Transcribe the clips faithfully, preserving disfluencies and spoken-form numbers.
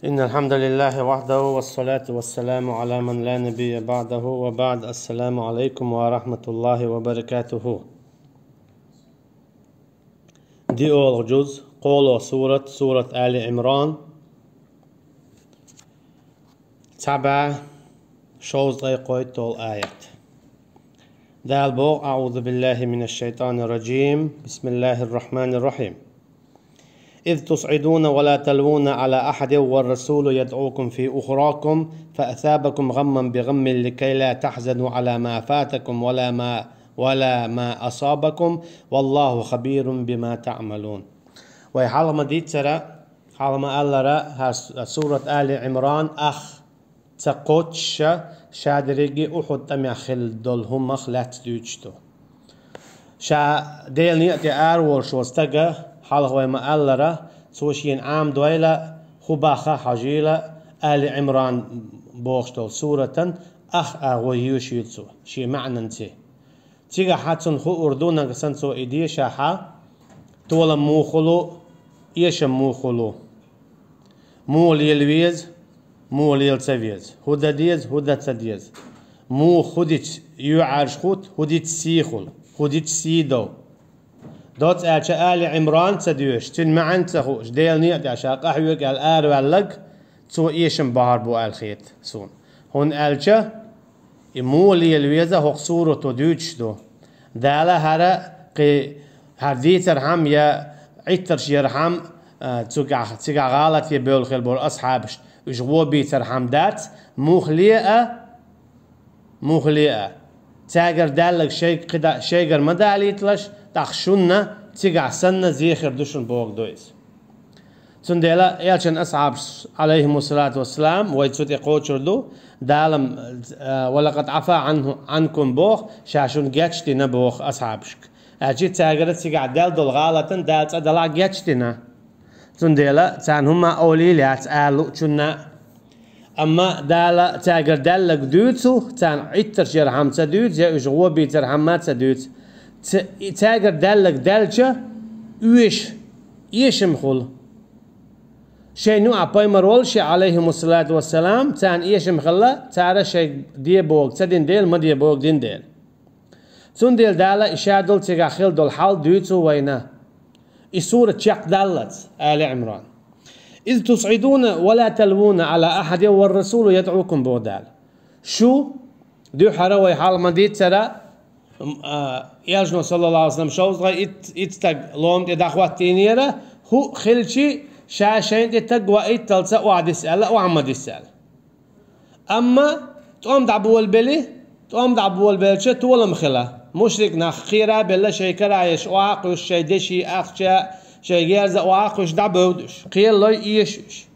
إن الحمد لله وحده، والصلاة والسلام على من لا نبي بعده، وبعد. السلام عليكم ورحمة الله وبركاته. ДиъолгӀа жуз, кхоалагӀа сурат, сурат Али Ӏимран. Цхьа бӀаь шовзткъе кхойтталгӀа аят. Дала боху: أعوذ بالله من الشيطان الرجيم. بسم الله الرحمن الرحيم. إذ تصعدون ولا تلوون على أحد والرسول يدعوكم في أخراكم فأثابكم غما بغم لكي لا تحزنوا على ما فاتكم ولا ما ولا ما أصابكم والله خبير بما تعملون. Вай хьалха ма дийццара, хьалха ма аллара, хӀара с-, сурат Али Ӏимран ах ца кхоччуш, ша дерриге Ухьуд тӀамехь хилла долу хӀуманах лаьцна дуьйцуш ду. Ша Делан некъа тӀе араволуш волу стага, хьалха вай ма-аллара, цо шена Ӏамадойла, хӀун боху хьожийла, Али Ӏимран бохуш долу суратан ах агӀо йоьшийла цо, шен маьӀнанца. Цигахь цунна хуур ду, нагахь санна цо и дешахь, толам муха хуьлу, эшам муха хуьлу. Муха лела веза, муха лела ца веза. ХӀун дан деза, хӀун дан ца деза. Муха хӀун дича йоьӀарш хӀутту, хӀун дича сий хуьлу, хӀун дича сий дов. Доцца аьлча, Али Ӏимран ца доьшуш, цуьнан маьӀна ца хууш, Делан некъа тӀехь ша къахьоьгу аьлла араваьлларг, цо эшам бахьар бу аьлла хета суна. ХӀунда аьлча, и муха лела веза хӀокху сурато дуьйцуш ду. Дала хӀара кхин, хӀара дийцархьама я Ӏиттарш ярхьама, а, цигахь, цигахь гӀалат е бевлла хир болу асхьабаш, уьш гӀо бийцархьама дац, муха ле а, муха ле а. Цаьргара даьлларг шайга кхида-, шайгара ма далийталаш, тӀаккха шунна цигахь санна зе хир ду шуна бохург ду иза. Цундела элчан асхьабаш, алейхимуссалату вассалам, вай цу тӀе кхочур ду, Дала, а, «ولقد عفا عنه، عنكم» боху, ша шуна гечдина боху асхьабашка. Аьлча цаьргара цигахь даьлла долу гӀалатан Дала цкъа делахь гечдина. Цундела царна хӀумма олийла яц ала луучунна. Амма Дала цаьргара даьлларг дуьйцу, царна Ӏиттарш ярхьама ца дуьйцу, я уьш гӀо бийцархьама ца дуьйцу. Ца-, и цаьргара даьлларг даьлча, оьшу, эшам хуьлу. Шайна юкъахь пайхамар волуш а, алейхимуссалату вассалам, царна эшам хилла, цара шайга де бохург ца дина дела, ма де бохург дина дела. Цундела Дала и ша долу цигахь хилла долу хьал дуьйцу вайна. И сурат чекхдаллалц, Али Ӏимран. «إذ تصعدون ولا تلوون على أحد والرسول يدعوكم» боху Дала. Шу, дуьххьара вай хьалха ма дийццара, м, а, элчано, саллаллаху алейхи ва саллям, шовзткъе итт, итт стаг лома тӀе дӀахӀоттийнера, хӀуъа хилчи, ша шайна тӀе стаг ваийталц охьадисса аьлла, охьа ма дисса аьлла. Амма тӀом дӀаболабели, тӀом дӀаболабелча толам хила. Мушрик нах кхера а белла, шайн кара а еш, охьа а кхуьссуш, шайн деши, ахча, шайн герз а охьа а кхуьссуш, дӀабевдда уьш. Кхералой, эша уьш.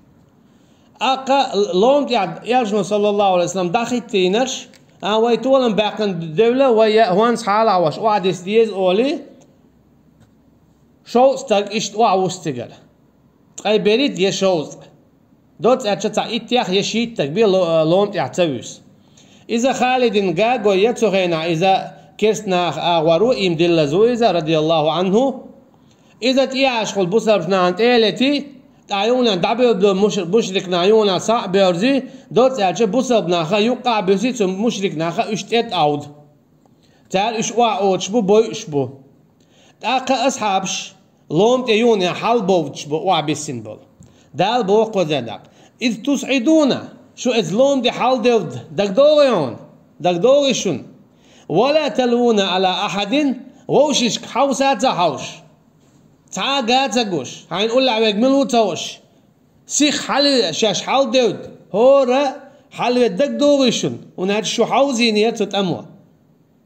ТӀаккха лома тӀехь элчано, саллаллаху алейхи ва саллям, дӀахӀиттийнарш, а, вай толам баьккхина девлла, вай я хӀонс хьалахь ваша охьадисса деза олий, шовзткъа стаг иштта охьавуссу цигара. Ткъе берхӀитта я шовзткъа. Доцца аьлча цхьа иттех я шийттаг бен ло-, лома тӀехь ца вуьсу. Иза Халидин гагой я цу хенахь, иза керста наха агӀор ву, им диллаза ву иза, радияллаху анху. Иза тӀеяхьаш хуьлу бусалба нахана тӀе а лети, тӀаккха юханехь дӀабевдда муш-, мушрик нах юханехь схьа а боьрзи, доцца аьлча бусалба наха юккъахь а буьси, цу мушрик наха уьш тӀе а тӀовда. Цара уьш охьаоцуш бу, бойуш бу. ТӀаккха асхьабаш лома тӀе юханехь хьалбовдуш бу, охьабиссина болу. Дала боху кхуза дакъа: «إذ تصعدون», шу иза лома тӀе хьалдевдда, дагадогӀий хьуна? ДагадогӀий шуна? «ولا تلوون على أحد», вовшашка хьовса а ца хьовсуш. Цхьа а га а ца гуш, хьайна уллехь верг мила ву ца хууш. Сиха хьалаве, шаьш хьалдевдда, хӀора хьалаве дагадогӀий шуна, хӀунда аьлча шу хьовзийнера цу тӀамо.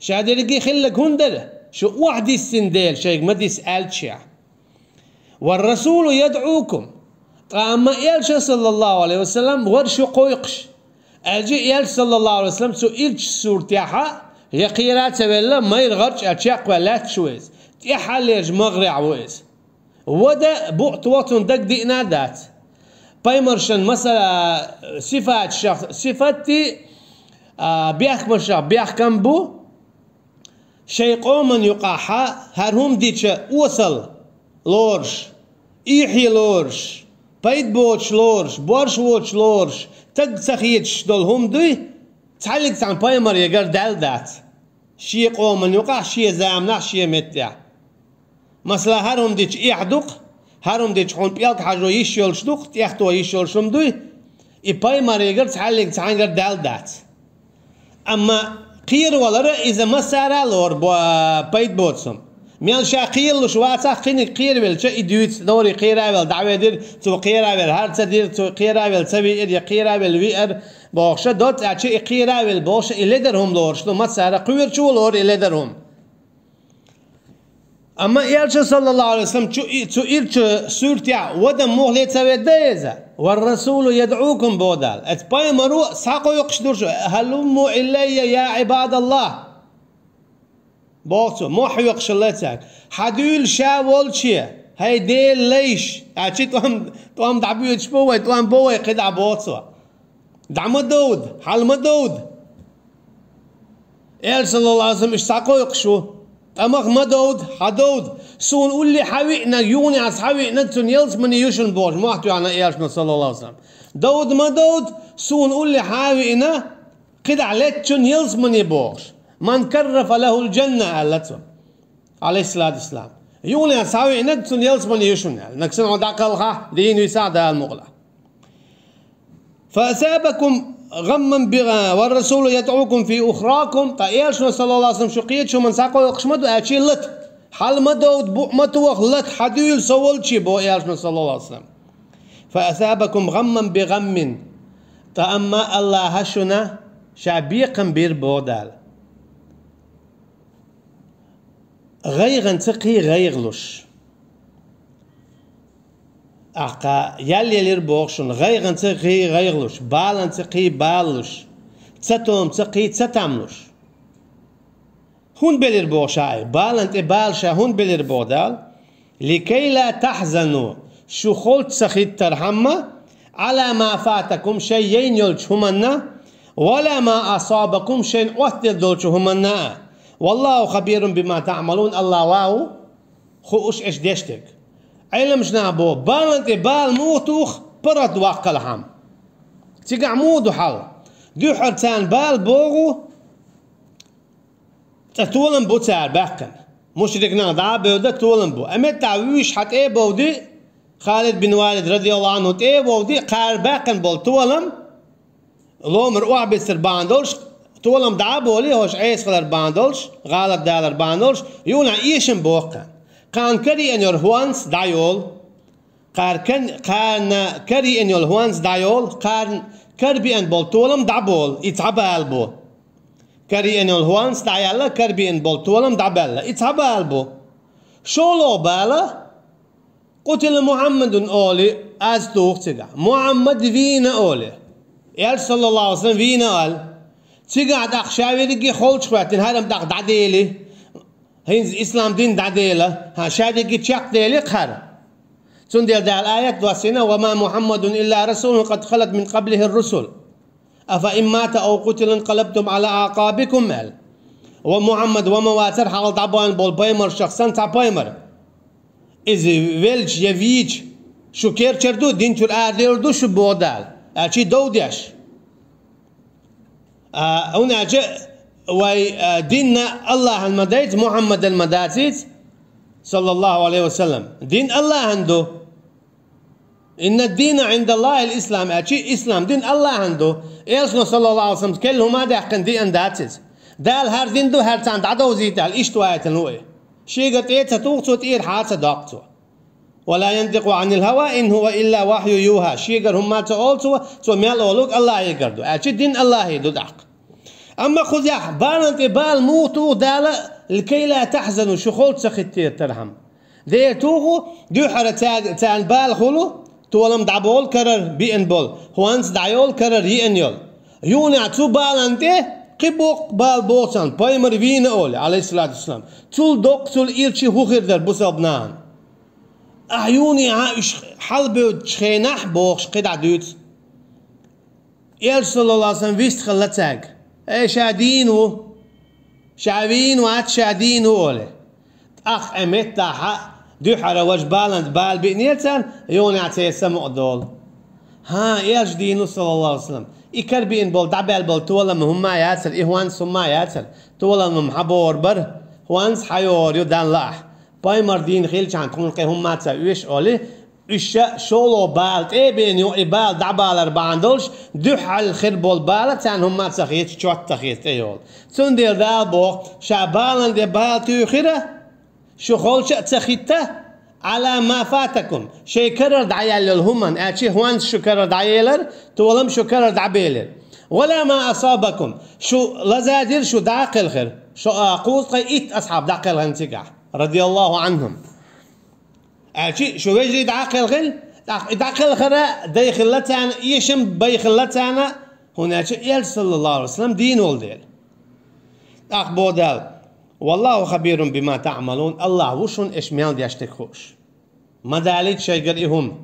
Ша дерриге хилларг хӀунда дара? Шу охьадиссина дела, шайга ма дисса аьллачехь. «والرسول يدعوكم». Ткъа амма элча, саллаллаху алейхи ва саллям, вара шу кхойкхуш. Аьлча элча, саллаллаху алейхи ва саллям, цу ирча суртехь я кхера а ца велла, майра гӀарчӀ а чекхваьлла лаьтташ ву иза. ТӀаьххьарлерчу магӀарехь ву иза. Вада буъта вахчун дагадиъна а дац. Пайхамаршан масала, сифаташах сифатти, а, бехкамашах бехкам бу, шайн къоман юкъахьа хӀара хӀума дича осал лоруш, ийхье лоруш, Пайда боцуш лоруш, борш воцуш лоруш, таг ца хеташ долу хӀума дуй, цхьаьллиг цхьана пайхамарегара даьлла дац. Шен къоман юкъахь, шен заманахь, шен меттехь. Масала, хӀара хӀума дича эхь ду-кх, хӀара хӀума дича хьуна пӀелг хьажо йиш йолуш ду-кх, тӀехто йиш йолуш хӀума дуй, и пайхамарегара цхьаьллиг цхьаьнгара даьлла дац. Амма кхеравалар иза массара а лору бо-, пайда боцу хӀума. Мел ша кхералуш вацахь, кхиниг кхеравелча, и дуьйцу, нори кхеравелла дӀаведира, цо кхеравелла хӀара ца дира, цо кхеравелла ца веара, я кхеравелла веара бохуша, доцца аьлча, и кхеравелла бохуша, и ледар хӀума лоруш ду, массара кхоьручо лору и ледар хӀума. Амма Элча, саллаллаху алейхи ва саллям, чу и-, цу ирчу суьртехь вадам мухле ца ведда иза. «Вар расулу ядъукум», бо Дала. Эцу пайхамаро схьакхойкхуш ду шу: «Халумму илайя, я ибадаллах». Боху цо, мохь хьоькхуш хилла цаьрга. Хьадуьйла ша волче, хӀай Делан лайш. Аьлча тӀом, тӀом дӀабоьдуш бу вай, тӀом бо вай, кхидӀа боху цо. ДӀа ма довда, хьала ма довда. Элча, саллаллаху алейхи ва саллям, иштта схьакхойкхуш ву. ТӀамах ма довда, хьадовда. Суна улле хьан виънарг, юханехьа схьавиънарг, цунна ялсамани ю шуна бохуш, мохь тоьхна Элчано, саллаллаху алейхи ва саллям. Довда ма довда, суна улле хьан виъна, кхидӀа леттачунна ялсамани бохуш. «Ман карра фалахул джанна», аьлла цо, алейхиссалату вассалам. Юханехьа схьавиънарг, цунна ялсамани ю шуна аьлла. Нагахь санна хьо дӀакхалхахь, дийна висахь Дала мукъалахь. «Фа асабакум гӀамман би-, ва расулу ядъукум фи ухракум». Ткъа Элчано, саллаллаху алейхи ва саллям, шу кхечу хӀуманна схьакхойкхуш ма ду, аьлча лата. Хьала ма довда, букъ ма тоха, лата, хьадуьйла со волче, бо Элчано, саллаллаху алейхи ва саллям. «Фа асабакум гӀамман би гӀаммин». Ткъа амма Аллаха шуна ша бекхам бира, бо Дала. ГӀайгӀанца кхин гӀайгӀа луш. Ахьа ял елира боху шуна, гӀайгӀанца кхин гӀайгӀа луш, баланца кхин бала луш, цатомца кхин цатам луш. ХӀунда белира боху ша и, балан тӀе бала ша хӀунда белира боху Дала? «Ликай ла тахзану», шу холчу ца хӀиттархьама, «Ӏала ма фатакум», шайн яйна йолчу хӀуманна, «ва ла ма асабакум», шайна Ӏоттаделла долчу хӀуманна а. «Валлаху хабирун бима таъмалун», Аллах ван ву хууш аша деш дерг. Ӏеламаш наха боху, балан тӀе бала муха туху паргӀат ваккхалхьама? Цигахь муха ду хьал? Дуьххьара царна бала богӀу, ткъа толам бу цара баьккхина. Мушрик нах дӀа а бевда, толам бу. Амма тӀаьхьа вуьйш хьан тӀе а бовди, Халид бин Валид, радияллаху анху, тӀе а вовди, кхара баьккхина болу толам, ломара охьабицар бахьана долуш, толам дӀа а болий, хӀорш Ӏеса хилар бахьана долуш, гӀалат далар бахьана долуш, юханахь эшам боху кхарна. Кхарна караеана йолу хӀонс дӀайолу. Кхара кан-, кхарна караеана йолу хӀонс дӀайолу, кхарна карабеана болу толам дӀаболу, и цхьа бала бу. Караеана йолу хӀонс дӀаяьлла, карабеана болу толам дӀабаьлла, и цхьа бала бу. ШолгӀа бала, «Къутила Мухьаммадун» олий, аз туху цигахь. Мухьаммад вийна олий. Элча, саллаллаху алейхи ва саллям, вийна аьлла. Цигахь тӀаккха ша верриге холчу хӀоьттина, хӀара-м тӀаккха дӀадели. ХӀинца ислам дин дӀадела. ХӀан, ша дерриге чекхдели кхара. Цундела Дала аят доссийна: «Ва ма Мухьаммадун илла расулун къад халат мин къаблихир русул. Афа ин мата ав къутила инкъалабтум Ӏала аӀкъабикум», аьлла. Ва Мухьаммад ва ма вацара, хьалха дӀабаьлла болу пайхамаршах санна цхьа пайхамар. Иза велча я вийча, шу керчар ду, дин чуьра арадевр ду шу, боху Дала. Аьлча дов деш. А, хӀунда аьлча вай, а, динна Аллахьан ма дайца, Мухьаммадан ма дацийца, саллаллаху алейхи ва саллям. Дин Аллахьан ду. «Инна дина Ӏиндаллахил ислам», аьлча, ислам дин Аллахьан ду. Элчано, саллаллаху алейхи ва саллям, керла хӀума а даьккхина деана дац иза. Дала хӀара дин ду, хӀара царна дӀадовзийтал, иштта ваийтина ву и. Шегара тӀе а ца туху цо, тӀера хьа а ца доккху цо. «Ва ла янтикъу Ӏанил хава, ин хува илла вахью юха». Шегара хӀумма а ца олу цо, цо мел олург Аллахьегара ду. Аьлча дин Аллахье ду тӀаккха. Амма кхузахь балан тӀе бала муха туху Дала, «ликай ла тахзану», шу холчу ца хӀиттийтархьама. Дера туху, дуьххьара ца-, царна бала хуьлу, толам дӀаболу карара биъна болу, хӀонс дӀайолу карара йиъна йолу. Юханехь цу балан тӀе кхин боккха бала боху царна, пайхамар вийна олий, алейхиссалату вассалам. Цул доккха, цул ирчи хӀун хир дара бусалба нахана? Ахьа юханехьа уьш хьалабевдачу хенахь бохуш кхидӀа дуьйцу. Элча, саллаллаху алейхи ва саллям, вистхилла цаьрга. Эй, ша дийна ву. Ша вийна вац, ша дийна ву, олий. ТӀаккха и меттахьа Дуьххьара важа баланца бала биънера царна, юханехьа церан самукъа долу. ХӀан, Элча дийна, саллаллаху алейхи ва саллям, и карабиъна болу, дӀабаьлла болу толам хӀумма а яцара, и хӀонс хӀумма а яцара, толам хьан бохур бара, хӀонс хьан йохур ю, Далла лаахь. Пайхамар дийна хилчахьана тхуна кхин хӀумма а ца оьшу олий, уьш ша шолгӀа бала тӀе а беана юкъа, и бала дӀабалар бахьана долуш, дуьххьал хир болу бала царна хӀумма а ца хеташ, чот ца хеташ тӀейолу. Цундела Дала боху, ша баланна де бала туьйхира, шу холча а ца хитта, «Ала ма фатакум», шайн карара дӀаяьлла йолу хӀуманна, аьлча хӀонс шу карара дӀаелира, толам шу карара дӀабелира. «Вала ма асабакум», шу лазадира, шу дӀакхелхира, шу а кхузткъе итт асхьаб дӀакхелхина цигахь, радияллаху анхум. Аьлча шу вежарий дӀакхелхина, тӀаккха и дӀакхелхара дай хилла царна, эшам бай хилла царна, хӀунда аьлча Элча, саллаллаху алейхи ва саллям, дийна волу дела. ТӀаккха боху Дала: «Валлаху хабирун бима таъмалун», Аллах ву шуна аша мел деш дерг хууш. Ма далийта шайгара и хӀума.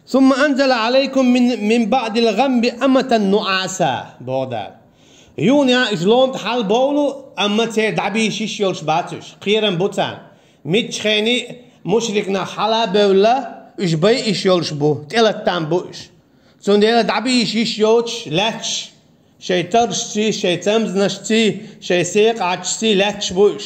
«Сумма анзала алайкум мин, мин баъдил гъамми аматан нуаса», боху Дала. Юха а уьш ломтӀа хьалабовлу, амма церан дӀабийша йиш йолуш бац уьш, кхерам бу царна. Миччахений мушрик нах хьала а бевлла, уьш байъа йиш йолуш бу, тӀелатам бу уьш. Цундела дӀабийша йиш йоцуш лаьтташ, шайн таршций, шайн цамзанашций, шайн секъачций лаьтташ бу уьш.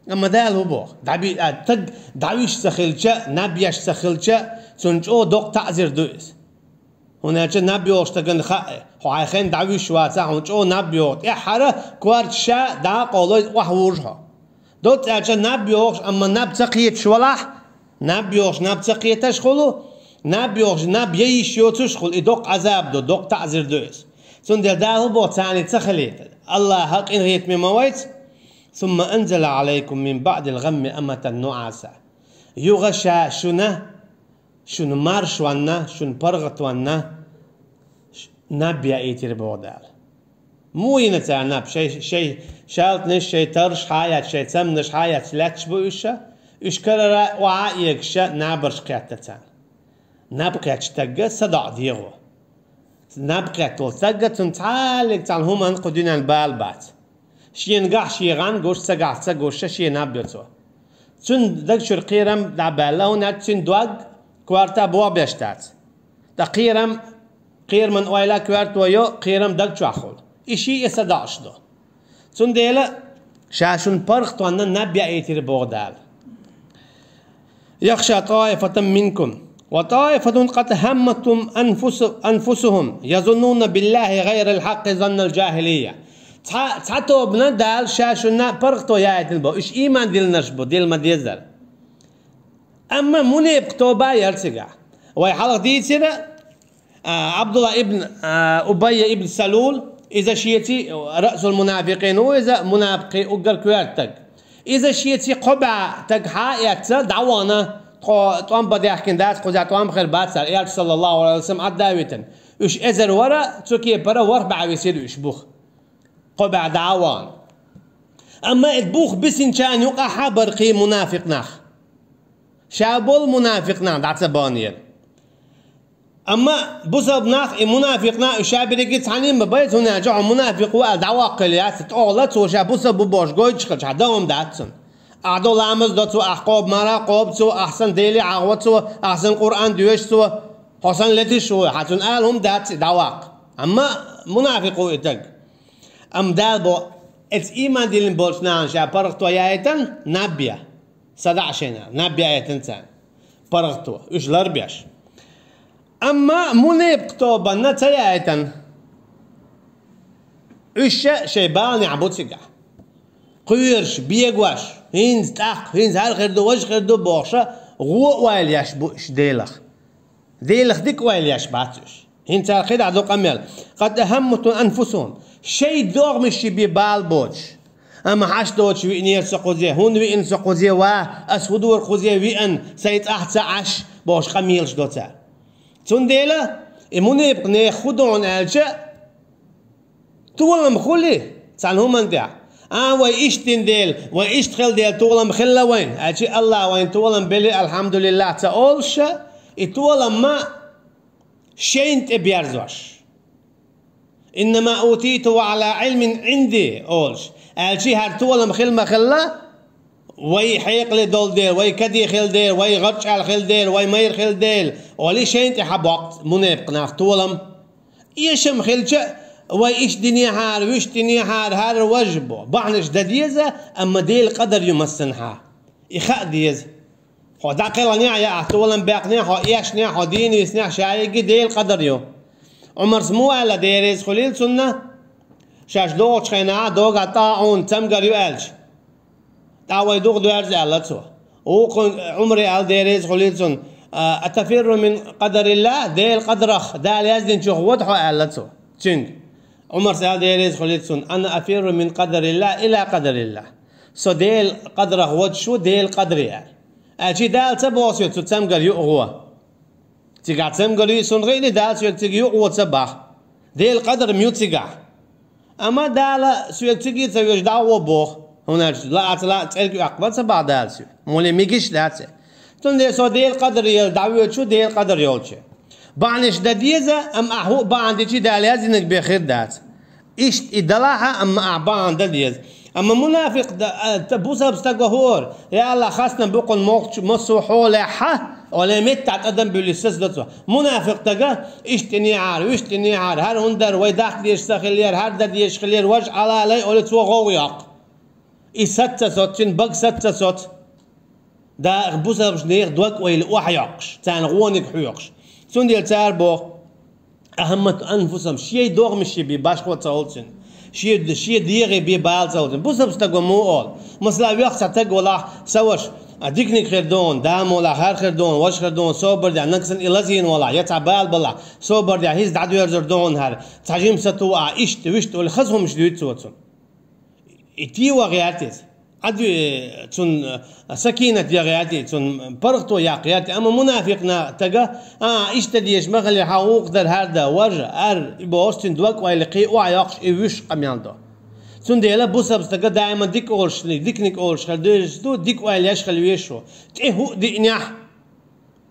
Амма Дала хӀун боху? ДӀаби-, а, стаг дӀавуьйш ца хилча, наб еш ца хилча, цунна чӀогӀа доккха таӀзар ду иза. ХӀунда аьлча наб йолуш стагана хаьа, хьо хьайн хенахь дӀавуьйш вацахь, хьуна чӀогӀа наб йогӀу. ТӀаьххьара корта ша дӀа а къовлой, охьавужу хьо. Доцца аьлча наб йогӀуш, амма наб ца кхеташ валахь, наб йогӀуш наб ца кхеташ хуьлу, наб йогӀуш наб яйиш йоцуш хуьлу, и доккха Ӏазаб ду, доккха таӀзар ду иза. Цундела Дала хӀун боху, царна ца хилийта? Аллаха къинхетаме ма вайца. «Сумма анзала алайкум мин баъдил гъамми аматан нуаса». Юха ша шуна, шуна маршонна, шуна паргӀатонна ш-, наб яийтира боху Дала. Муха йина цара наб? Шай, шай шаьлтанаш, шай тарш хьаяц, шай цамнаш хьаяц лаьтташ бу уьш ша, уьш карара охьа а эгаш ша набарш кхетта царна. Наб кхетта стагга садаӀа дегӀо. Наб кхетта волу стагга цунна цхьаллиг цхьана хӀуманна кху дуьненна бала бац. Шена гахь шен гӀан гуш, ца гахь ца гуш, ша шен наб йо цо. Цуьнан даг чуьра кхерам дӀабаьлла, хӀунда аьлча цуьнан дог корта бохбеш дац. Ткъа кхерам, кхераман ойла коьрто йо, кхерам даг чохь хуьлу. И ший и садаӀаш ду. Цундела ша шуна паргӀатонна наб яийтира боху Дала. «Яхша таифатан минкум, ва таифатун къад хамматум анфусу-, анфусухум, язуннуна биллахи гӀайрал хьаккъи заннал жахилия». Цхьа, цхьа тобана Дала ша шуна паргӀато яийтина боху. Уьш ийман диллинарш бу, дилла ма-деззара. Амма мунепакъ тоба яра цигахь. Вай хьалха дийцира, а, Абдулла ибн, а, Убайя ибн Салул, иза шеца, раъсул мунафикъин ву, иза мунапикъий уггар коьрта стаг. Иза шеца кхо бӀе стаг хьа а эцна, дӀавахана, тхо тӀом бан даьхкина дац, кхузахь тӀом хир бац аьлла, Элча, саллаллаху алейхи ва саллям, Ӏадда а витина. Уьш эзар вара, цу кепара ворхӀ бӀе висира уьш бух. Кхо бӀе дӀа а вахана. Амма и бух бисинчарна юкъахь а бара кхин мунафикъ нах. Ша болу мунафикъ нах дӀа ца баханера. Амма бусалба нах, и мунафикъ нах, уьш ша берриге цхьаьна ма байца, хӀунда аьлча хьо мунафикъ ву аьлла дӀаваккхийла яц, тӀехула цо ша бусалба ву бохуш гойтуш хилча, хьан дан хӀума дац цунна. Ахь дан ламаз до цо, ахь къоба мара къоба цо, ахь санна Деле хьахо цо, ахь санна Къуръан доьшу цо, хьо санна летиш ву, хьан цунна ала хӀума дац и дӀаваккха. Амма мунафикъ ву и стаг. Амма Дала бо, эцу ийман диллина болчу нахана ша паргӀато яийтина, наб я. СадаӀа шайна, наб яийтина царна. ПаргӀато, уьш ларбеш. Амма мунепакъ тобанна ца яийтина. Уьш ша шайн баланехь бу цигахь. Кхоьруш, бегош, хӀинца тӀаккха, хӀинца хӀара хир ду, важа хир ду бохуша, гӀо а ойла еш бу уьш Делах. Делах дика ойла еш бац уьш. ХӀинца цара кхидӀа ду къамел. Къад ахамматум анфусухум. Шайн догӀмашчий бен бала боцуш. Амма хьаш доцуш виънера со кхузе, хӀунда виъна со кхузе, ва, ас хӀун дора кхузе виъна, сайн цӀахь ца Ӏаш, бохуш къамелаш до цара. Цундела и мунепакъ нехан хӀун ду хьуна аьлча, толам хуьлий цхьана хӀуманна тӀехь? А, вай иштта дина дела, вай иштта хила дела толам хилла вайна, аьлча Аллах вайна толам бели, алхьамдулиллах, ца олуша, и толам ма шайна тӀе берзош. «Иннама утиту ала Ӏилмин Ӏинди», олуш. Аьлча хӀара толам хила ма хилла, вай хьекъале долу дела, вай каде хила дела, вай гӀарчӀаьлла хила дела, вай майра хила дела, олий шайна тӀе хьабоккху мунепакъ нах толам. Эшам хилча а, вай иштта динехьара, вуьшта динехьара, хӀара важа бо. Бахьанаш дан деза, амма Делан къадар ю массанхьа. И хаа деза. Хьо дӀакхелхинехь а, яахь толам баьккхинехь а, хьо эшнехь а, хьо дийна виснехь а, шайгахь Делан къадар ю. Ӏумарс муха аьлла, Дела реза хуьлийла цунна, шаьш догӀучу хенахь догӀа тӀаӀун цамгар ю аьлча. ТӀаккха вай дукха доьрзу аьлла цо. Вукхун Ӏумаре аьлла, Дела реза хуьлийла цунна, а, «Атафирру мин къадариллахӀ», Делан къадарах, Дала яздинчух вода хьо аьлла цо. Цуьнга. Ӏумарс аьлла, Дела реза хуьлийла цунна, «Ана афирру мин къадариллахӀ ила къадариллахӀ». Со Делан къадарах водуш ву, Делан къадаре аьлла. Аьлча Дала ца боху соьга цу цамгар юа гӀо. Цигахь цамгар юй суна гӀиъни, Дала соьга цига юкъа гӀо ца боху. Делан къадар ма ю цигахь. Амма Дала соьга цига ца вуьжуш дӀа а гӀо боху. ХӀунда аьлча лааца лаа цӀерга оьккху ма ца боху Дала соьга. Муьлхха мегаш а дац. Цундела со Делан къадар елла дӀавоьдуш ву, Делан къадар йолчу. Бахьанаш дан деза, амма ахь хӀуъа бахьана дичи Дала яздинарг бен хир дац. Иштта и далахь а, амма ахь бахьана дан деза. Амма мунафикъ да-, а, та-, бусалба стаг ву хӀора, я АллахӀ, хастам бу кхунна мохчу массо а хьолехь, олий меттахь тӀадам буьллий саца до цо. Мунафикъ стага, иштта динехьара, вуьшта динехьара, хӀара хӀунда дара, вай дахка дезаш ца хиллера, хӀара дан дезаш хиллера, важа Ӏалалай, олий цо гӀовгӀа йоккху. И саца ца соцу, цуьнан бага саца ца соцу. Да, бусалбаш нехан дог-ойла охьайоккхуш, царна гӀониг хьоькхуш. Цундела цара боху: «Ахаммат анфусахум», шен догӀмаш бен башхо ца олу цуьнан. Шен, шен дегӀе бен бала ца олу цуьнан. Бусалба стаг ву муха олу. Масала, вех цхьа стаг валахь, сан ваша, а, диканиг хир ду хьуна, да молахь, хӀара хир ду хьуна, важа хир ду хьуна, собар де, нагахь санна и лазийна валахь, я цхьа бала балахь, собар де, хӀинца дӀадоьрзур ду хьуна хӀара, цхьа жима сатуьйсу, иштта, вуьшта олий, хаза хӀуманаш дуьйцу цо цунна. И тӀе ваха гӀерта иза. Ӏад ве-, цунна, а, сакинат яха гӀерта, цунна паргӀато яккха гӀерта. Амма мунафикъ стага, а, иштта дезаш ма хиллера, хьан гӀуллакх дара хӀара дан, важа, ар, и бохуш цуьнан дог-ойла кхин охьайоккхуш, и вуьш къамел до. Цундела бусалба стага даиман дика олуш, диканиг олуш хила дезаш ду, дика ойла еш хила везаш ву. ТӀе хӀуъа диънехь,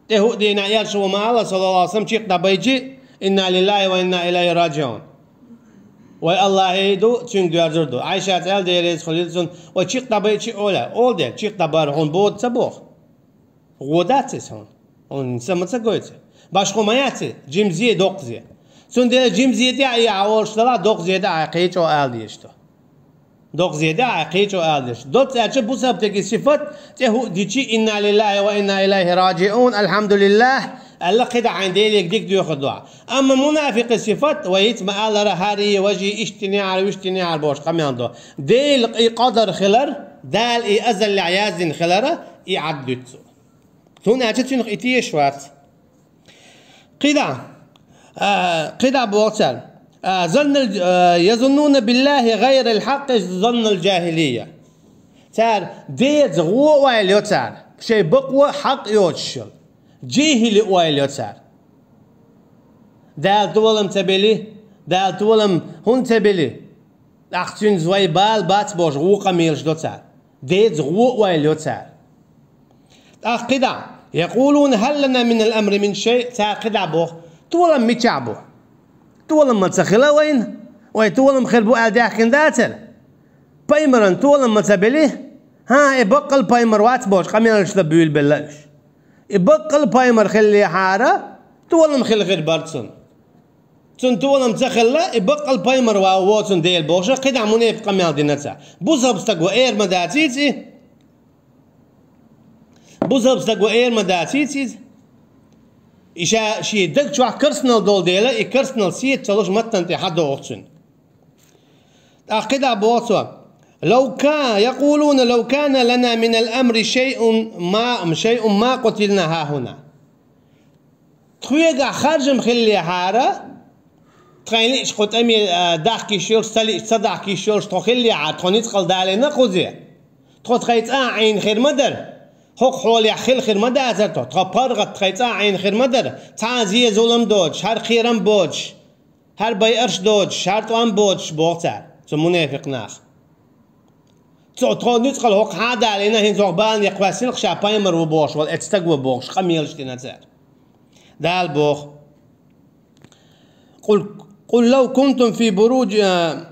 ТӀе хӀуъа дийнахь, Элчано ма аьлла, саллаллаху Ӏалайхи ва саллам, чекхдӀа байчи: «Инна лиллахи ва инна илайхи раджиун». Вай АллахӀан ду, цуьнга доьрзур ду. Ӏайшас аьлла, Дела реза хуьлийла цунна, вай чекхдӀа байчи олий, олу дела, чекхдӀа бар хьуна бода ца боху. ГӀо дац иза хьуна. Хьуна са ма ца гойту. Башхо ма яц иза, жимзе, доккхазе. Цундела жимзе тӀе а и Ӏа олуш далахь, доккхазе тӀе а Ӏа кхечо ала дезаш ду. Доккхазе тӀе а кхечо ала дезаш. Доцца аьлча бусалба стеган сифат, тӀе хӀуъа дичи: «Инна лиллахи ва инна илайхи раджиун, алхьамдулиллахь», аьлла, кхидӀа хьайн Деле дика доьхур ду. Амма мунафикъан сифат, вай хӀинца ма-аллара, хӀара, важа, иштта динехьара, вуьшта динехьара бохуш къамел до. Делан и къадар хилар, Дала и азаллехь яздина хилара, и Ӏад дуьту цо. ХӀунда аьлча цуьнах и тешаш вац. КхидӀа, а, кхидӀа боху цара. А, заннал, а, язуннуна биллахи гӀайрал хьакъи заннал джахилия. Цара деза гӀо ойла йо цара, шайн бакъо хьакъ йоцуш йолу. Джихили ойла йо цара. Дала толам ца бели, Дала толам хӀунда ца бели? ТӀаккха цуьнца вай бала бац бохуш, гӀо къамелаш до цара. Деза гӀо ойла йо цара. ТӀаккха кхидӀа: «Якъулуна хӀал лана минал амри мин шай», цара кхидӀа боху: «Толам мичахь бу? Толам ма ца хила вайна? Вай толам хир бу аьлла даьхкина дацара? Пайхамаран толам ма ца бели? ХӀан, и баккъал пайхамар вац бохуш, къамелаш дан буьйлабелла уьш. И баккъал пайхамар хиллехьара, толам хила хир бара цунна. Цунна толам ца хилла, и баккъал пайхамар ва-, воцун Дела бохуша, кхидӀа мунепакъ къамел дина цара. Бусалба стаг ву эр ма даций ци? Бусалба стаг ву эр ма даций ци иза?» И ша шен даг чохь карснал долу дела, и карснал сета ца луш маттана тӀе хьадоху цуьнан. ТӀаккха кхидӀа боху цо: «Лав ка-, якъулуна лав кана лана минал амри шайъун ма, шайъун ма къутилна хӀахӀуна». Тхоьгахь харжам хиллехьара, тхайн лиъча кху тӀаме, а, дахка йиш йолуш, ца лиъча ца дахка йиш йолуш тхо хиллехьара, тхо ницкъала далийна кхузе. Тхо тхайн цӀа а Ӏийна хир ма дара. ХӀокху хьолехь хила хир ма дацара тхо. Тхо паргӀат тхайн цӀа а Ӏийна хир ма дара. Цхьа а зе-зулам доцуш, хӀара кхерам боцуш, хӀара байарш доцуш, хӀара тӀом боцуш, боху цара, цу мунепикъ наха. Цо тхо ницкъала хӀокху хьан а далийна, хӀинца хӀокху баланехь кхоьссина ша пайхамар ву бохуш волу, эцу стаг ву бохуш, къамелаш дина цара. Дала боху: «Къул, къул лав кунтум фи буруджи-, а,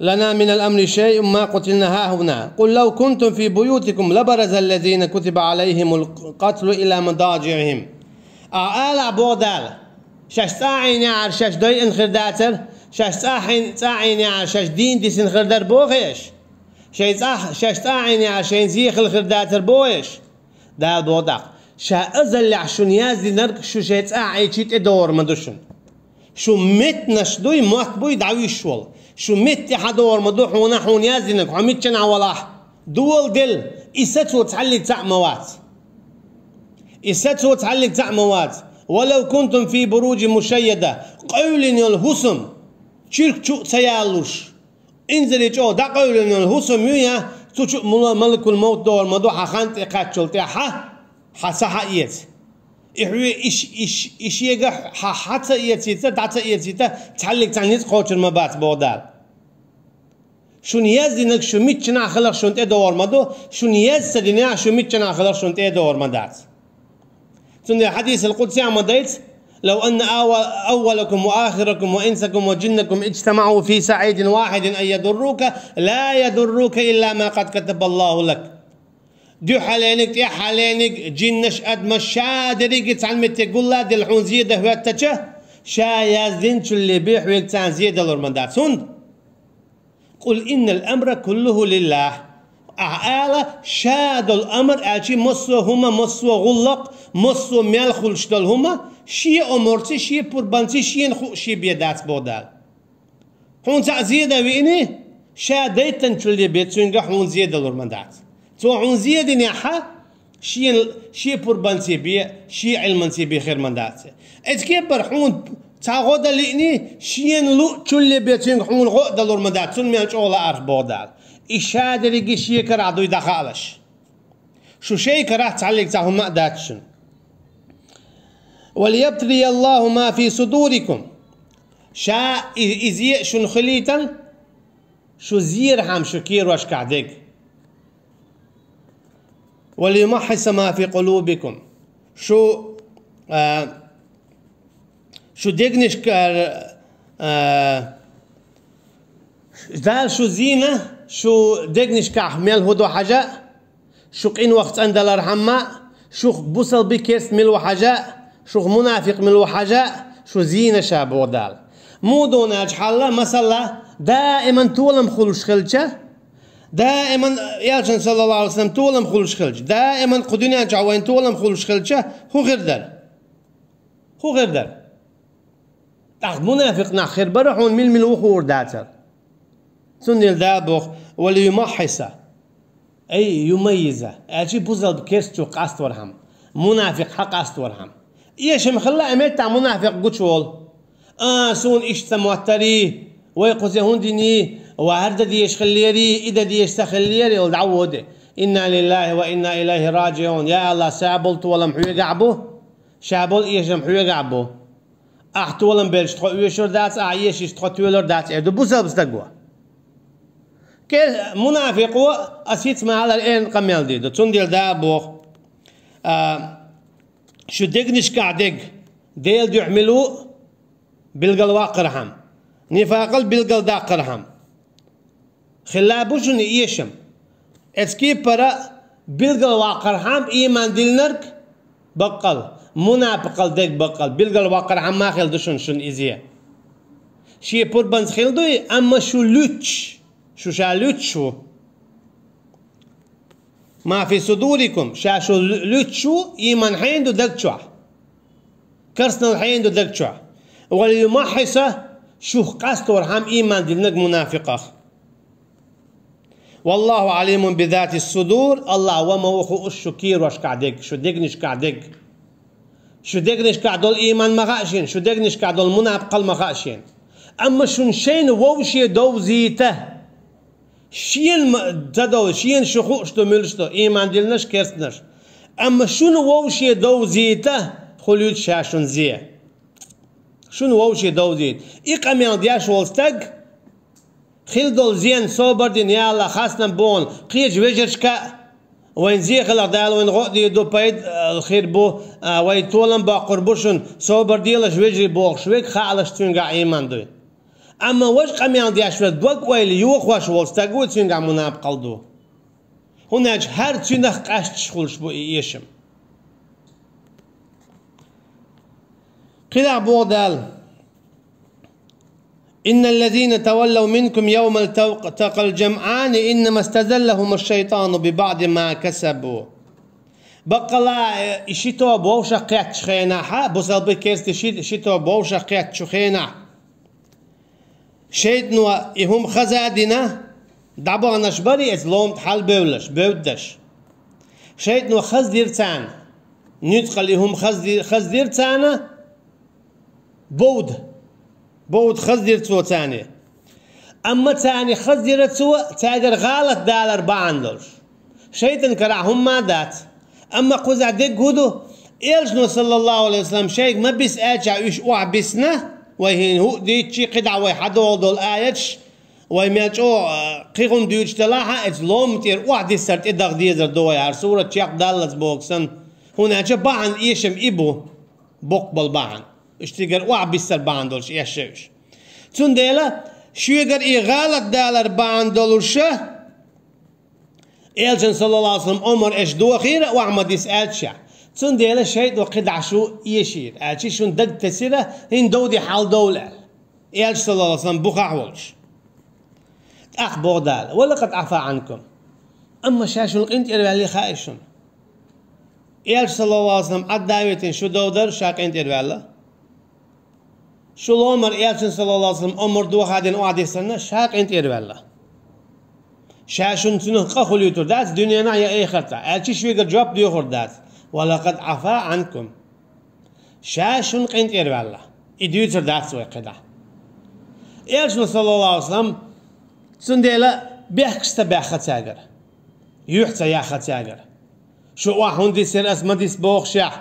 لنا من الأمر شيء ما قتلنا هاهنا. قل لو كنتم في بيوتكم لبرز الذين كتب عليهم القتل إلى مضاجعهم. Ахьа ала, боху Дала, шаьш цӀа а Ӏийнехьара шаьш дайъина хир дацара, шаьш цӀа а Ӏин-, цӀа а Ӏийнехьара шаьш дийна дисина хир дара боху аша? Шайн цӀа-, шаьш цӀа а Ӏийнехьара шайна зе хилла хир дацара боху аша? Дала боху тӀаккха: ша азаллехь шуна яздинарг шу шайн цӀа а Ӏийча тӀедогӀур ма ду шуна. Шу меттанаш дуй, мотт буй дӀавуьйш волу. Шу метта хьадогӀур ма ду хьуна, хьуна яздинарг, хьо миччанхьа валахь. Доладелла, и сацо цхьаллиг цхьаъ ма вац. И сацо цхьаллиг цхьаъ ма вац. ولو كنتم في بروج مشيدة, къевлина йолу хӀусам чуьрк чу а ца яллуш, инзаре чӀогӀа дӀакъевлина йолу хӀусам ю я, цу чу а мула-, маликул-мовт догӀур ма ду, хьан хан тӀе кхаччалла тӀаьхьа, хьан са хьаэца. И хьоьга иш, иш, и шега хьан хьа ца эцийта, дӀа ца эцийта, цхьаллиг цхьа ницкъ кхочур ма бац, боху Дала. Шуна яздинарг шу миччанхьа хиларх шуна тӀедогӀур ма ду, шуна язда ца динехь, шу миччанхьа хиларх шуна тӀедогӀур ма дац. Цундела хьадисал къудсехь ма дайца: لو أن أو-، أولكم وآخركم وإنسكم وجنكم اجتمعوا في صعيد واحد أن يضروك لا يضروك إلا ما قد كتب الله لك. Дуьххьалениг, тӀаьххьалениг, джиннаш, адамаш, ша дерриге цхьана метте гулладелла хьуна зе дан хӀоьттича, ша яздинчул бен хьоьга царна зе далур ма дац. ХӀунда? قل إن الأمر كله لله. Ахьа ала, ша долу амр аьлча, массо а хӀума, массо а гӀуллакх, массо а мел хуьлуш долу хӀума, шен омарций, шен пурбанций, шена хууш бен дац, боху Дала. Хьуна цхьаъ зе дан виъний, ша дайтинчул бен цуьнга хьуна зе далур ма дац. Цо хьуна зе динехь, шена, шен пурбанций бен, шен Ӏилманций бен хир ма дац. Эцу кепара хьуна цхьа гӀо дан лиъний, шена луъчул бен цуьнга хьуна гӀо а далур ма дац, цунна мел чӀогӀа лаарх, боху Дала. И ша дерриге шен карахь дуй дӀахаалаш. Шу шайн карахь цхьаллиг цхьа хӀума а дац шуна. وليبتلي الله ما في صدوركم. Ша и, и зе а шуна хилийтал, шу зерхьама шу кийрошкахь дерг. وليمحص ما في قلوبكم. Шу, а, шу дегнашкара, а, Дала шу зийна, шу дегнашкахь мел хӀун ду хьажа, шу къинойх цӀандалархьама, шух бусалба, керста мила ву хьажа, шух мунафикъ мила ву хьажа, шу зийна ша, боху Дала. Муха ду аьлча хьалла, масала, даиман толам хуьлуш хилча, даиман, Элчан, саллаллаху алейхи ва саллям, толам хуьлуш хилча, даиман кху дуьнен чохь вайн толам хуьлуш хилча, хӀун хир дара? ХӀун хир дара? ТӀаккха мунафикъ нах хир бара хьуна, мила-мила ву хуур дацара. Цундела Дала боху: «Ва лиюмаххьиса, ай юмаййиза», аьлча бусалба керста чу къаставархьама, мунафикъ хьакъаставархьама. Эшам хилла а меттахь мунафикъ гучуволу: «А, суна иштта ца моттарий, вай кхуза хӀун диний, ва хӀара дан дезаш хиллерий, и дан дезаш ца хиллерий», – олу дӀаводе. «Инна лиллахи ва инна илайхи раджиун». Я Аллах, ша болу толам хьоьгахь бу, ша болу эшам хьоьгахь бу. Ахь толам белча тхо оьшур дац, ахь эшича тхо тоьлур дац, эр ду бусалба стаго. Ке-, мунафикъо ас хӀинца ма-аллара эрна къамел дийр ду. Цундела Дала боху: а, шу дегнашкахь дерг Делан дуьхьа мила ву, билгалваккхархьама, нифакъал билгалдаккхархьама. Хилла бу шуна эшам. Эцу кепара билгалваккхархьама ийман диллинарг баккъал, мунапикъал дерг баккъал, билгалваккхархьама ма хилла ду шуна, шуна иза. Шен пурбанца хилла дуй, амма шу луьттуш, шу ша луьттуш ву. Ма фи судурикум, ша шу лу-, луьттуш ву, ийман хьенан ду даг чохь? Керстанал хьенан ду даг чохь? Ва лиюмаххьиса, шух къасторхьама ийман диллинарг мунафикъах. Валлаху алимун би зати судур, Аллах ва ма ву хууш шу кийрошкахь дерг, шу дегнашкахь дерг. Шу дегнашкахь долу ийман ма хаьа шена, шу дегнашкахь долу мунапикъал ма хаьа шена. Амма шуна шайна вовше довзийта, шена ма ца довза, шена шу хууш ду муьлш ду, ийман диллинарш, керстанаш. Амма шуна вовше довзийта, хуьлуьйту ша шуна зе. Шуна вовше довзийта. И къамел деш волу стаг, хилла долу зен собар дина, я Аллах, хастам бу хьуна, кхечу вежаршка а вайн зе хиларх Дала вайна гӀо а дийр ду, пайда, а, хир бу, а, вай толам боккхур бу шуна, собар делаш вежарий бохуш верг хаалаш цуьнгахь ийман дуй. Амма важа къамел деш вар дог-ойла йохош волу стаг ву, цуьнгахь мунапакъалла ду. ХӀунда аьлча хӀара цуьнах къаьсташ хуьлуш бу и эшам. КхидӀа боху Дала: «إن الذين تولوا منكم يوم التقى الجمعان إنما استزلهم الشيطان ببعض ما كسبوا». Баккъала, э, и ши тоба вовшах кхеттачу хенахь, бусалба керста ши, ши тоба вовшах кхеттачу хенахь, шайтано и хӀума хаза а дина, дӀабаханаш бара иза ломан тӀе хьалабевллаш, бевддаш. Шайтано хаздира царна, нуьцкъала и хӀума хазди-, хаздира царна, бовда. Бовда хаздира цо царна. Амма царна хаздира цо, цаьргара гӀалат далар бахьана долуш. Шайтан карахь хӀумма а дац. Амма кхузахь дерг хӀун ду? Элчано, саллаллаху алейхи ва саллам, шайга ма биса аьлча, уьш охьабисна, вай хӀинца хӀуъа дийцчи, кхидӀа вай хьадогӀу долу аяташ, вай мел чӀогӀа, а, кхин хӀума дуьйцуш делахь а, оцу ломан тӀера охьадиссар тӀедахьа дезар ду вай, хӀара сурат чекхдаллалц боху санна. ХӀунда аьлча бахьана эшам и бу, боккха болу бахьана. Уьш цигара охьабиссар бахьана долуш эшна уьш. Цундела шуьгара и гӀалат далар бахьана долуша, Элчан, саллаллаху алейхи ва саллам, омар аша дохийра, охьа ма диса аьлча. Цундела шайтано кхидӀа шу эшийра, аьлча шуна дагтесира, хӀинца довде хьаладовла аьлла. Элча, саллаллаху алейхи ва саллам, бухахь волуш. ТӀаккха боху Дала: «Ва лакъад Ӏафа Ӏанкум». Амма ша шуна къинтӀера ваьлла хаьа шуна. Элча, саллаллаху алейхи ва саллам, Ӏаддавитина шу довдар, ша къинтӀера ваьлла. Шу ломар Элчан, саллаллаху алейхи ва саллам, омар дохадина охьадиссарна, ша къинтӀера ваьлла. Ша шуна цунах къа хуьлуьйтур дац, дуьненахь я эхартахь, аьлча шуьгара жоп доьхур дац. «Ва лакъад Ӏафа Ӏанкум». Ша шуна къинтӀера ваьлла. И дуьйцур дац вай кхидӀа. Элчано, саллаллаху алейхи ва саллам, цундела бехкаш ца баьхна цаьргара. Юьхь ца яьхна цаьргара. Шу охьа хӀунда диссира, ас ма дисса бохушехь,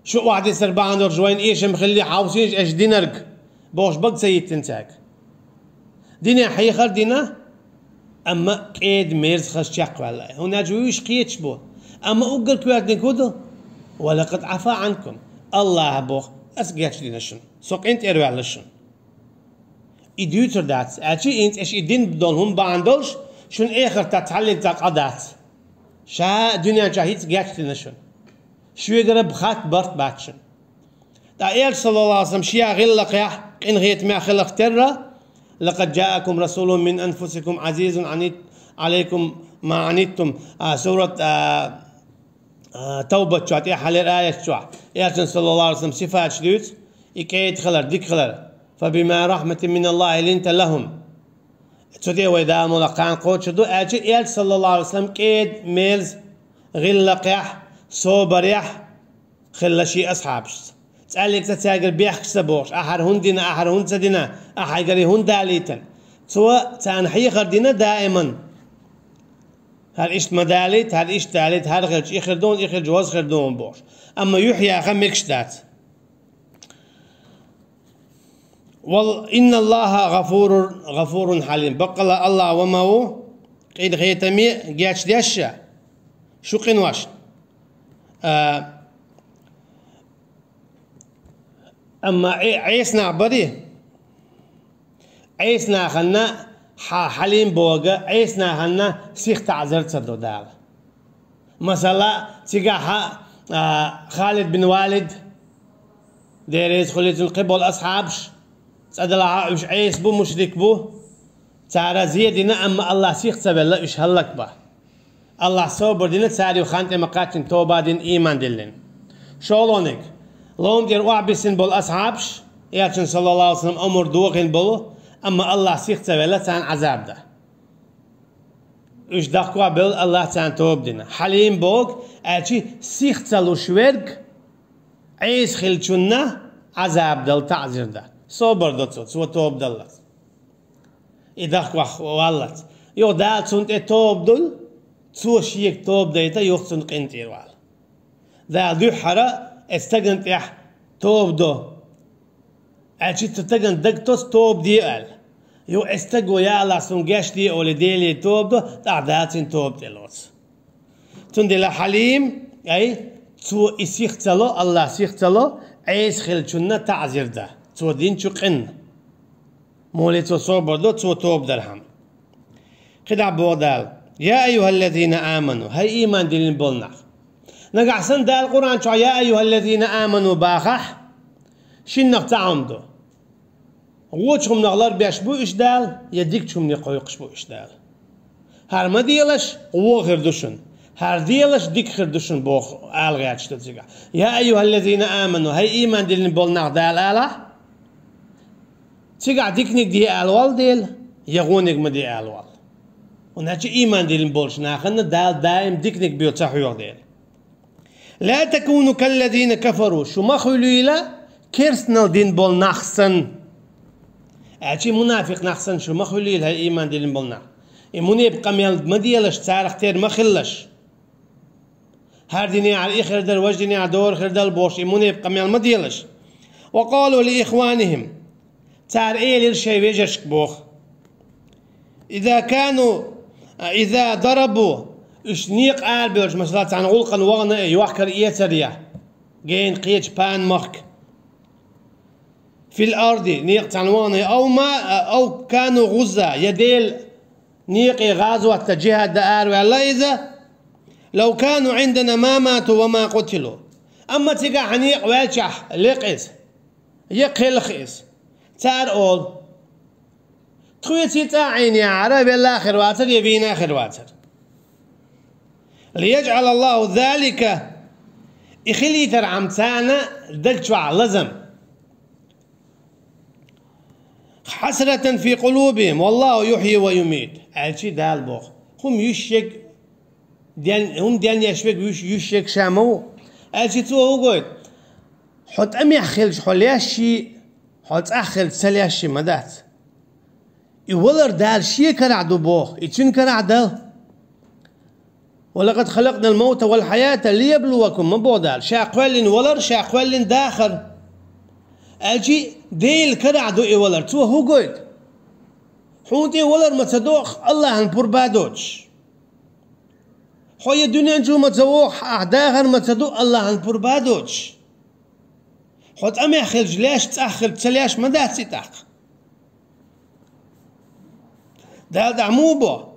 шу охьадиссар бахьана долуш вайна эшам хилли хьовсийша аша динарг, бохуш бага ца йиттина цаьрга. Динехь хьехар дина, амма кӀеда-мерза хаза чекхваьлла. ХӀунда аьлча вуьш кхеташ бу. Амма уггар коьртаниг хӀун ду? «Ва лакъад Ӏафа Ӏанкум». Аллаха боху: «Ас гечдина шуна. Со къинтӀера ваьлла шуна». И дуьйцур дац, аьлча хӀинца аша и дина долу хӀума бахьана долуш, шуна эхартахь цхьаллиг цхьа къа дац. Ша дуьнен чохь хӀинца гечдина шуна. Шуьгара бахатта барт бац шуна. ТӀаккха Элча, саллаллаху алейхи ва саллам, шен гӀиллакхехь, къинхетамехь хиларх терра: «Лакъад джаакум расулун мин анфусикум азизун Ӏанит-, Ӏалайкум ма Ӏаниттум». А, сурат, а, а, Тавбат чохь, тӀехь хьалера аят чохь, Элчан, саллаллаху алейхи ва саллам, сифаташ дуьйцу, и кӀеда хилар, дика хилар. «Фабима рахматин мин Аллахи линта лахум». Цу тӀе вай Дала муха кхана кхочур ду, аьлча Элча, саллаллаху алейхи ва саллам, кӀеда-мерза, гӀиллакхехь, собарехь хилла шен асхьабашца. ЦӀаллиг ца цаьргара бехкаш ца бохуш: «Ахьара хӀунда дина, ахьара хӀунда ца дина, ахьайгара хӀунда далийтина?» Цо царна хьехар дина даиман. «ХӀара иштта ма далийта, хӀара иштта далийта, хӀара хилча и хир ду хьуна, и хилча хӀара хир ду хьуна», бохуш. Амма юьхь яха мегаш дац. «Вал инналлаха гӀафурун, гӀафурун хьалим». Баккъала Аллах ва ма ву, къинхетаме, гечдеш а, шу къиношна. А, амма Ӏе-, Ӏеса нах барий? Ӏеса нахана хьа-, хьалим боху, Ӏеса нахана сих таӀзар ца до Дала. Масала, цигахь, а, Халид бин Валид, Дела реза хуьлийла цунна, кхин болу асхьабаш, цкъа делахь а уьш Ӏеса бу, мушрик бу. Цара зе дина, амма Аллах сих ца велла, уьш хӀаллак бан. Аллах собар дина, цара юха хан тӀе ма кхаччина, тоба дина, ийман диллина. ШолгӀаниг, ломан тӀера охьабиссина болу асхьабаш, Элчан, саллаллаху алейхи ва саллам, омар дохийна болу, амма Аллах сих ца велла, царна Ӏазаб дан. Уьш даккхой бевлла, Аллах царна тоба дина. Хьалим боху, аьлча сих ца луш верг, Ӏеса хиллачунна Ӏазаб дала таӀзир дан. Собар до цо, цо тоба даллалц. И даккхой валлалц. Юха Дала цунна тӀе тоба дуьллу, цо шега тоба дайта, юха цунна къинтӀера вала. Дала дуьххьара оцу стагана тӀехь тоба до. Аьлча цу стагана даг тосу тоба де аьлла. Юха оцу стага: «Я Аллах, суна гечде», олий, Деле тоба до, тӀаккха Дала цуьнан тоба тӀе лоцу. Цундела хьалим, ай, цо и сих ца ло, Аллах сих ца ло, Ӏеса хиллачунна таӀзир дан, цо динчу къинна. Муха цо собар до, цо тоба дар хӀама. КхидӀа боху Дала: «Я айюхаллазина аману», хӀай ийман диллина болу нах. Нагахь санна Дала Къуръан чохь «Я айюхаллазина аману» бахахь, шиннах цхьа хӀума ду. Вочу хӀуманах ларбеш бу уьш Дала, я дикачу хӀумане кхойкхуш бу уьш Дала. ХӀара ма делаш, вон хир ду шуна. ХӀара делаш, дика хир ду шуна боху ала гӀерташ ду цигахь. «Я айюхаллазина аману», хӀай ийман диллина болу нах Дала алахь, цигахь диканиг де ала воллу дела, я вониг ма де ала воллу. ХӀунда аьлча ийман диллина болчу нахана Дала даим диканиг бен ца хьоьху дела. «Ла такуну каллазина кафару», шу ма хуьлийла керстанал дина болу нах санна. Аьлча мунафикъ нах санна шу ма хуьлийла, хӀай ийман диллина болу нах. И мунепа къамел ма делаш, царах тера ма хилалаш. ХӀара динехьара и хир дара, важа динехьара дора хир дара бохуш, и мунепа къамел ма делаш. «Ва къалу ли ихванихим». Цара элира шайн вежаршка боху: «Иза кану, иза дарабу», уьш некъа арабевлча, масала, цхьана гӀуллакхана вахана, э, йохкар эцар я, гена кхечу пана махка. «Фил арди», некъа цхьана вахана, «ав ма, ав кану гӀузза», я Делан некъе гӀазотта, джихӀадда араваьлла иза, «лав кану гӀиндана ма мату ва ма къутилу». Амма цигахь хьан некъа ваьлчахь, лекха иза, я кхелха иза. Цара олу: «Тхоьца цӀа а Ӏийнехьара, велла а хир вацара, я вийна а хир вацара». «ЛияджӀалаллаху залика», и хилийтархьама царна даг чохь лазам. «Хьасратан фи къулубихим, валлаху юхьйи ва юмит». Аьлчи Дала боху: хӀума юьшшиг, ден, хӀума денъеш верг юьш, юьшшиг ша ма ву. Аьлчи цо хӀу гойту: хьо тӀамехь хилча хьо леш йий, хьо цӀахь хилча ца леш йий ма дац. И валар Дала шен карахь ду боху, и цуьнан карахь дала. «Ва лакъад халакънал маута вал хьаята лияблувакум», ма боху Дала. Ша кхоьллина валар, ша кхоьллина дахар. Аьлчи Делан карахь ду и валар. Цо хӀу гойту? Хьуна тӀе валар ма ца доху, Аллахьан пурба а доцуш. Хьо я дуьнен чу ма ца воху, ахь дахар ма ца ду, Аллахьан пурба а доцуш. Хьо тӀамехь хилча леш, цӀахь хилча ца леш ма дац и тӀаккха. Дала дӀа муха бо?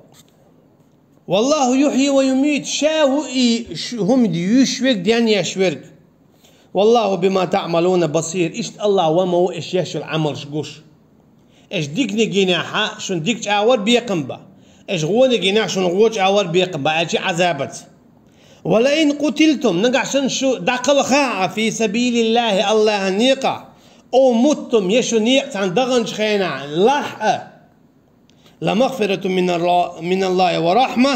«Валлаху юхьйи ва юмит», ша ву и ш-, хӀума юьш верг, денъеш верг. «Валлаху бима таъмалуна басир», иштта Аллахь ван ма ву аш еш йолу Ӏамалш гуш. Аш диканиг йинехь, шуна дика чӀагӀвар бекхам бан. Аш гӀониг йинехь, шуна гӀо чӀагӀвар бекхам бан, аьлчи Ӏазабаца. «Ва лаин къутилтум», нагахь санна шу дӀакхалха а, «фи сабилиллахи», Аллахьан некъахь, «ав муттум», я шу некъа цхьана даханчу хенахь лахь а, «ла магъфиратун миналла-, миналлахи ва рахьма»,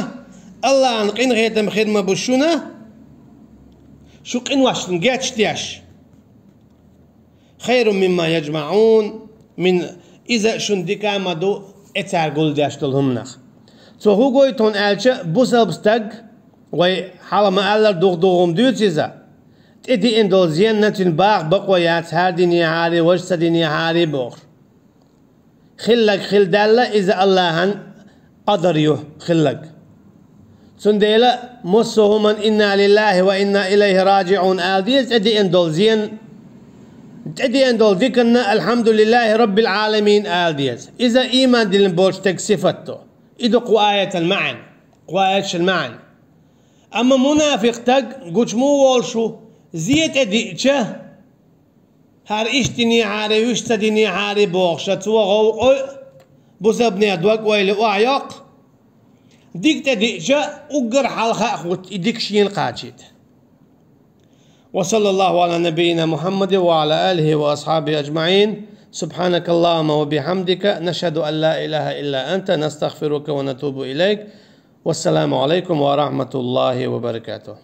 Аллахьан къинхетам хир ма бу шуна, шу къиношна гечдеш. «Хайрун мимма яджмаӀун», мин, иза шуна дика а ма ду, э, цара гулдеш долу хӀуманах. Цо хӀу гойту хьуна аьлча, бусалба стаг, вай хьала ма-аллара, дух-дух хӀума дуьйцу иза, тӀедеана долу зенна цуьнан баха бакъо яц, хӀара динехьара, важа ца динехьара бохуш. Хилларг хилла даьлла, иза Аллахьан къадар ю хилларг. Цундела массо а хӀуманна «Инна лиллахи ва инна илайхи раджиӀун» ала деза, тӀедеана долу зен, тӀедеана долу диканна «Алхьамдулиллахи раббил Ӏаламин» ала деза. Иза ийман диллина болчу стеган сифат ду. И ду кху аятан маьӀна, кху аятан маьӀна. Амма мунафикъ стаг гучу муха волуш ву, зен тӀедиъча, хӀара иштта динехьара, вуьш ца динехьара бохуша, цо гӀовгӀа а, бусалбанех дог-ойла а охьайоккху, дика тӀедиъча, уггар хьалха а хӀутту, и дика шена кхачийта. Ва саллаллаху Ӏала набийина Мухьаммадин ва Ӏала алихи ва асхьабихи аджмаӀин. Субхьанакаллахумма ва бихьамдика, нашхьаду ан ла илаха илла анта, настагъфирука ва натубу илайк. Вассаламу Ӏалайкум ва рахьматуллахи ва баракатух.